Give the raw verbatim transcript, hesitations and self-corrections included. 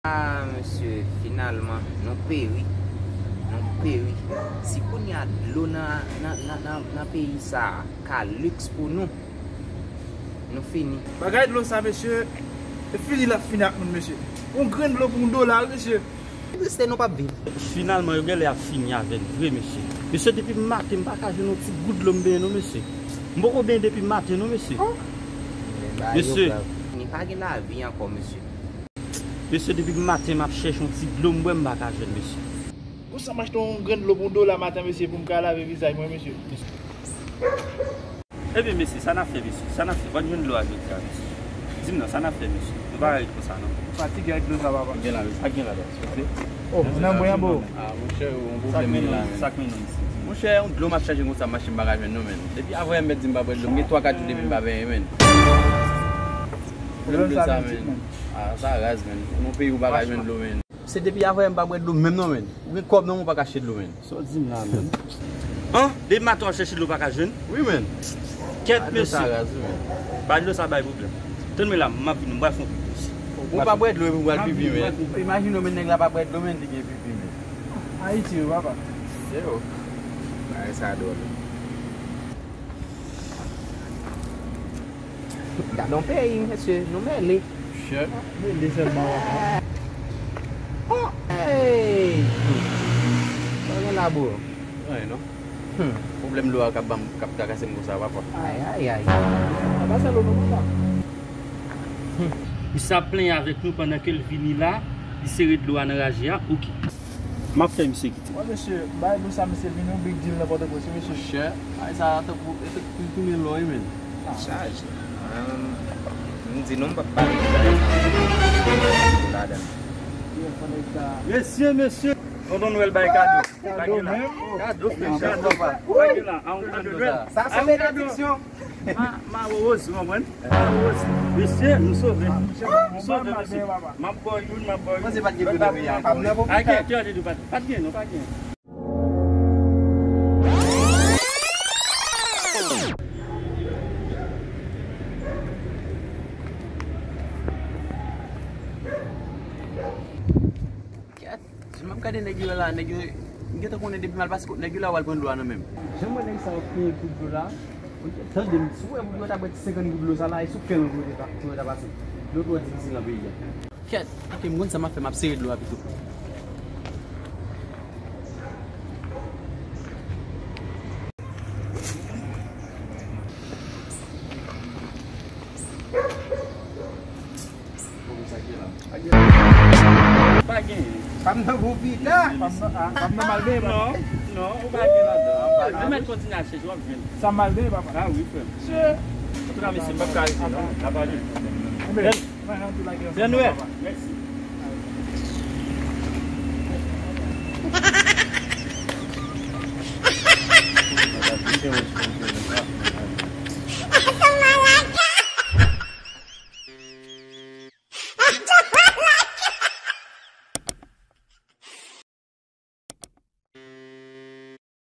Ah, mesye, finalman, nou peri. Nou peri. Si kounye a dlo nan, nan, nan, nan, nan peyi sa a ka liks pou nou, nou fini. Bagay dlo sa, mesye, e fini l ap fini ak moun, mesye. Yon grenn dlo pou yon dola, wi, mesye. Triste, nou p ap viv. Finalman, yo genlè ap fini avè n vre, mesye. Mesye, depi maten, m pa ka jwenn yon ti gout dlo m benyen, non, mesye. M poko benyen depi maten, non, mesye. Mesye. Ni pa gen lavi ankò, mesye. Mesye, depi maten, m ap chèche yon ti dlo m bwè, m pa ka jwenn, mesye. Konsa, m achte yon grenn dlo pou yon dola maten, mesye, pou m ka lave vizaj mwen, mesye. Ebyen, mesye, sa n ap fè, mesye? Sa n ap fè? Fò n jwenn dlo a jodi a, mesye. Di m non, sa n ap fè, mesye? Nou pa ka ret konsa, non. Fatige ak dlo sa, papa. Gen la, mesye. Sa gen la, mesye? Oh, nan bwen an, bro. Ah, monchè, yon pwoblèm gen la, men. Sa k mennen w isi? Monchè, yon dlo m ap chache konsa, mache m pa ka jwenn, non, men. Depi avanyè m mèt di m pa bwè dlo, m gen twa kat jou depi m pa benyen, men. Pwoblèm sa, men. Ah, sa raz, men. Yon peyi ou pa ka jwenn dlo, men. Se depi avanyè m pa bwè dlo menm non, men. Ou gen kòb non, men ou pa ka achte dlo, men. Sa w di m la, men? An, depi maten w ap chèche dlo, w pa ka jwenn? Wi, men. Kèt, mesye. Sa raz, wi, men. Ba dlo sa bay pwoblèm. Tann mwen la, m ap vini, m pral fè yon pipi isi. Ou pa bwè dlo epi w pral pipi, men. Imajine w, men, nèg la pa bwè dlo, men, li gen pipi, men. Ayiti, wi, papa. Se yo. Bagay sa dwòl. Gade yon peyi, mesye, nou mele. Chè. Mele sèlman, papa. Oh, hey! Sa gen la, bro? Anyen, non. Hmm. Pwoblèm dlo a k ap ban m, k ap trakase m konsa, papa. Ay, ay, ay. Apa sa lo nou, papa? Hmm. Misye ap plenyen avèk nou pandan ke l vini la, li sere dlo a nan raje a, oke. M ap fè misye kite. Wè, mesye, bay dlo sa, mesye, vin yon big deal nan Pòtoprens, wi, mesye. Chè, ay sa, tankou, e tankou tounen lò, wi, men. Chaje. Ahn, m di non, m p ap pale de bagay sa. Ladan. Mesye, mesye, Tonton Nwèl bay kado. Kado menm? Kado, frè, kado. Pa gen la, a yon kado. Sa se benediksyon. Ma, ma Rose, ou konprann? Ma Rose. Mesye, nou sove. Nou sove, mesye. M ap ba w youn, m ap ba w youn. Mwen se pa t gen pwoblèm, ya. Pa t gen, pa t gen, non, pa t gen. Kèt, jan m ap gade nèg yo la, nèg yo, m gentan konnen depi m al pase kot nèg yo la, w al pran dlo a nan men m. Jan m wè nèg sa yo peye pou dlo la, tande m, si w wè pou yo ta bwè ti senkant goud dlo sa la, e sou kè yo pou yo ta, pou yo ta pase. Dlo twò difisil nan peyi a. Kèt, oke, m konn sa m ap fè, m ap sere dlo a pito. Pa gen. Pa m nan pou pita. Pa m nan, ah, pa m nan mal benyen, papa. Non, non, ou pa gen ladan. Ou mèt kontinye al chèche, w ap jwenn. Sa mal benyen, papa. Ah wi, frè m. Antouka, mesye, m p ap ka rete, non. N a pale. Bèl nwèt. Mèsi.